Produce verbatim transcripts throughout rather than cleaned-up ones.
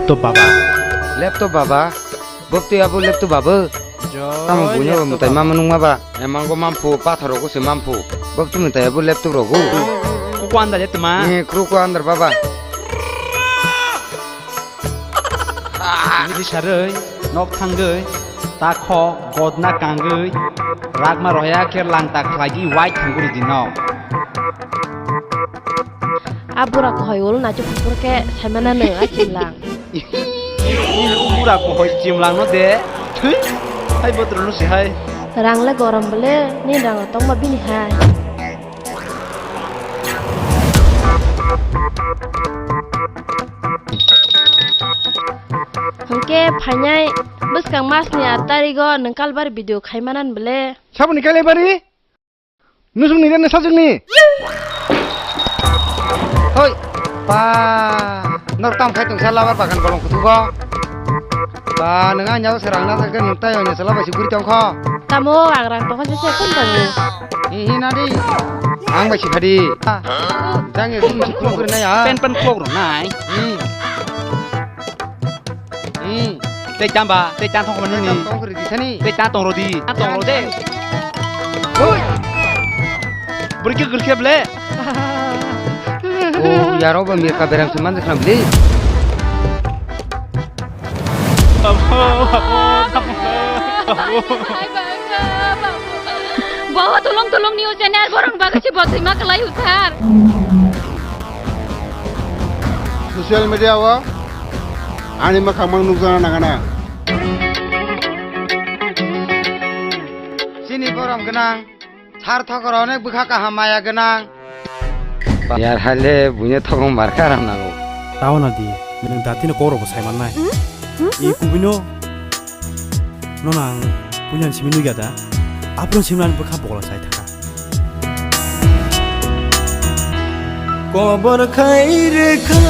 Laptop baba. Laptop baba? Bwktwi abo laptop baba? Joy Tamo buino laptop mutai baba. Mama nungma ba? Emango mamphu, pathor rogo se mamphu. Bwktwi mutai abo laptop rogo. Kuku andar ya tuma? Ni kruku andar baba. Ni saroi, nok thangoi, takho, godna kangoi, rakma roya khe langta khlaigi wai thanguri di nok. A bura kohoi ulo nacho phupur khe saimana no a chimlang. Ni bura kohoi chimlang no de. Thwi. Hai botro no si hai. Rang le gorom bole, ni rang tongma bini hai. Hwnkhe phainai bwskang masni aat tarigo nwng kalbar video khaimanan bole. Saboni kailai bari? Nusung ni rene sajwk ni. Hoi, pa, nor tam khai tongsa labar bagan bolong kutugo. Pa, nwng ang yago se rang na sakhe nwng tai onya sala bai si guri tongkho. Tamo ang rang tongkha se se kun tango. Hi hi nadi. Ang bai si phadi. Jang e sum si khulum guri nai a. Pen pen khok rok nai. Hmm. Hmm. Tei chamba, tei chang thok mani. Tei chang thok ridi sani. Tei chang tong rodi. Chang tong rodi. Hui. Buri khe gurkhe ble. Oh, yaro ba mirka berang se manjak nam le. Bawa tulung tulung ni usen er borong baga si botwi ma kalai utar. Social media o ani mwkhang mang nukjana nangana. Chini borom gwnang, sar thokor onek bwkha kaham maya gwnang. Yar hale buine thokong barkha ram nango. Tao na di, nwng datino kok rokbo sai mannai. Hmm? Hmm? I kubino, nono ang puilan simi nugya da, apron simi ani bwkha bola sai thaka. Kobor khai rwkha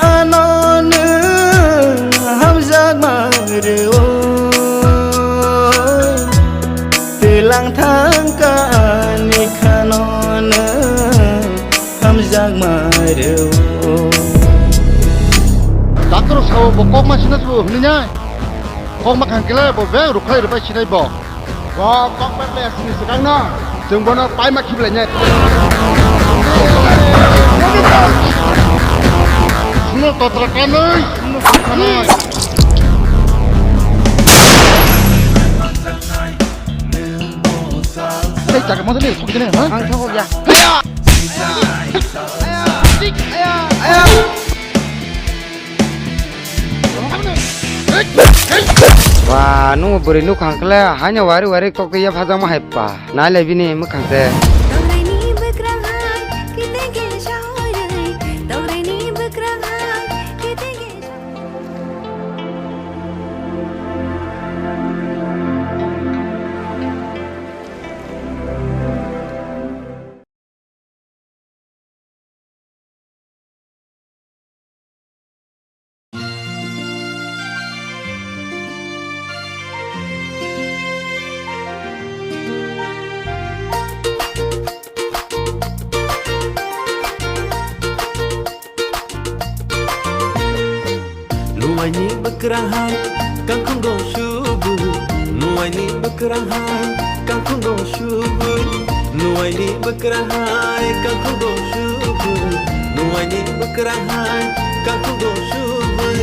ano nwng hamjakma rw-o. Twilang thangkha ani khano nwng hamjakma rw-o. Doctor sao bo kokma sinai bo hwnwi nai. Kokma khang kile bo beng rwkhlai rwbai sinai bo. Bo kok bai bai asini swkang no. Chwng bono paima khiblai nai. Suno totra kanai, suno kanai. Tei jaga masa ni thok jene ha? Ang thok ya. Aya! Aya! Aya! Wa, nung bwrwi nukhang kle, haino wari wari kok ya phajang ma hai pa. Nai le bini mwkhang se. Tongrai ni bwkrang hai, kiteng ke sahorwi. Tongrai ni bwkrang hai, kiteng ke sahorwi. Nuaini bwkrang hai kangkhungo subui, nuaini bwkrang hai kangkhungo subui, nuaini bwkrang hai kangkhungo subui, nuaini bwkrang hai kangkhungo subui,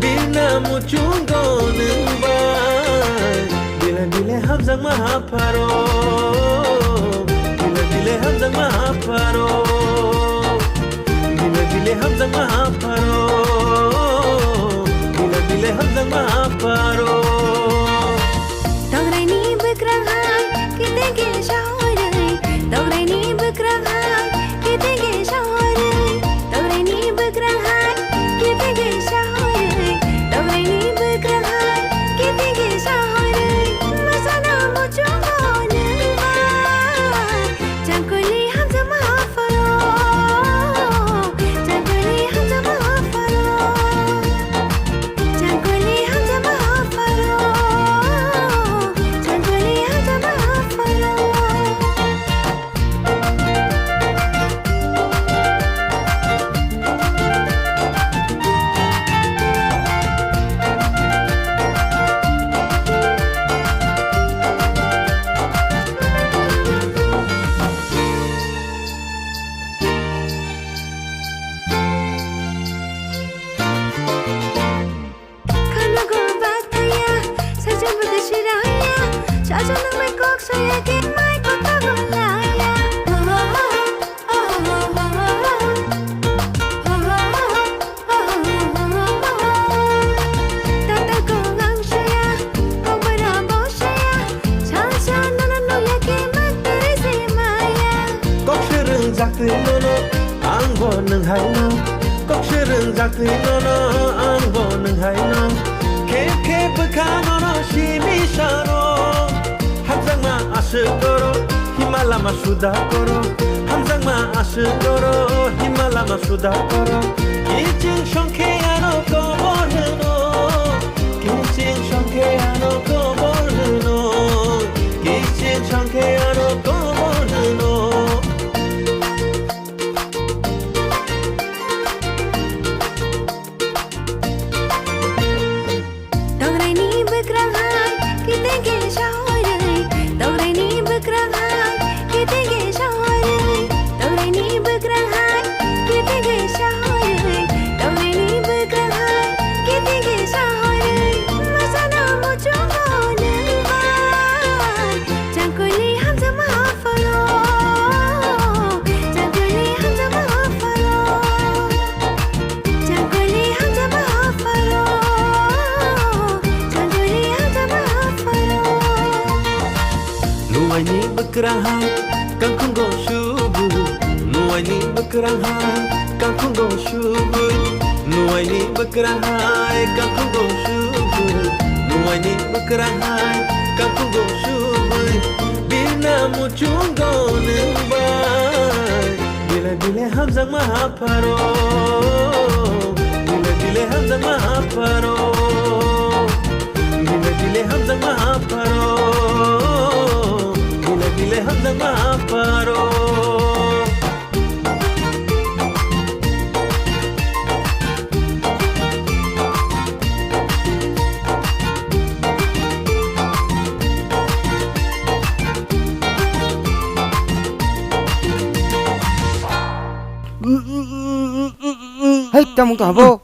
bina muchungo nwng bai, bile bile hamjakma hapharo, bile bile hamjakma hapharo. Bile bile hamjakma hapharo, bile bile hamjakma hapharo. Tongrai ni bwkrang hai, kiteng ke sahorwi. Tongrai ni bwkrang hai, kiteng ke sahorwi. Tongrai ni bwkrang hai, kiteng ke sahorwi. Tongrai ni bwkrang hai, kiteng ke sahorwi. Masano muchungo nwng Twi nono, ang bo nwng hai no. Kok se rwngjak twi nono, ang bo nwng hai no. Khe khe bwkha nono simi sano. Hamjakma aswk oro, hima lama suda koro. Hamjakma aswk oro, hima lama suda koro. Kiching songkhe ano kobor hwno. Kiching songkhe ano kobor hwno. Kiching songkhe ano kobor hwno. Tograini bwkrang hai, kiting kisa horwi. Tograini bwkrang hai, kiting kisa horwi. Tograini bwkrang hai, kiting kisa horwi. Tograini bwkrang hai, kiting kisa horwi. Masano muchungo nungbai. Changkuli hamjakma pharo. Changkuli hamjakma pharo. Changkuli hamjakma pharo. Changkuli hamjakma pharo. Nuaini bwkrang hai kangkhungo subui. Nuaini bwkrang hai kangkhungo subui. Nuaini bwkrang hai kangkhungo subui. Nuaini bwkrang hai kangkhungo subui. Bina muchungo nungbai. Bile bile hamjakma pharo. Bile bile hamjakma pharo. Bile bile hamjakma pharo. Bile bile hamjakma pharo. Hai, tamung to habo.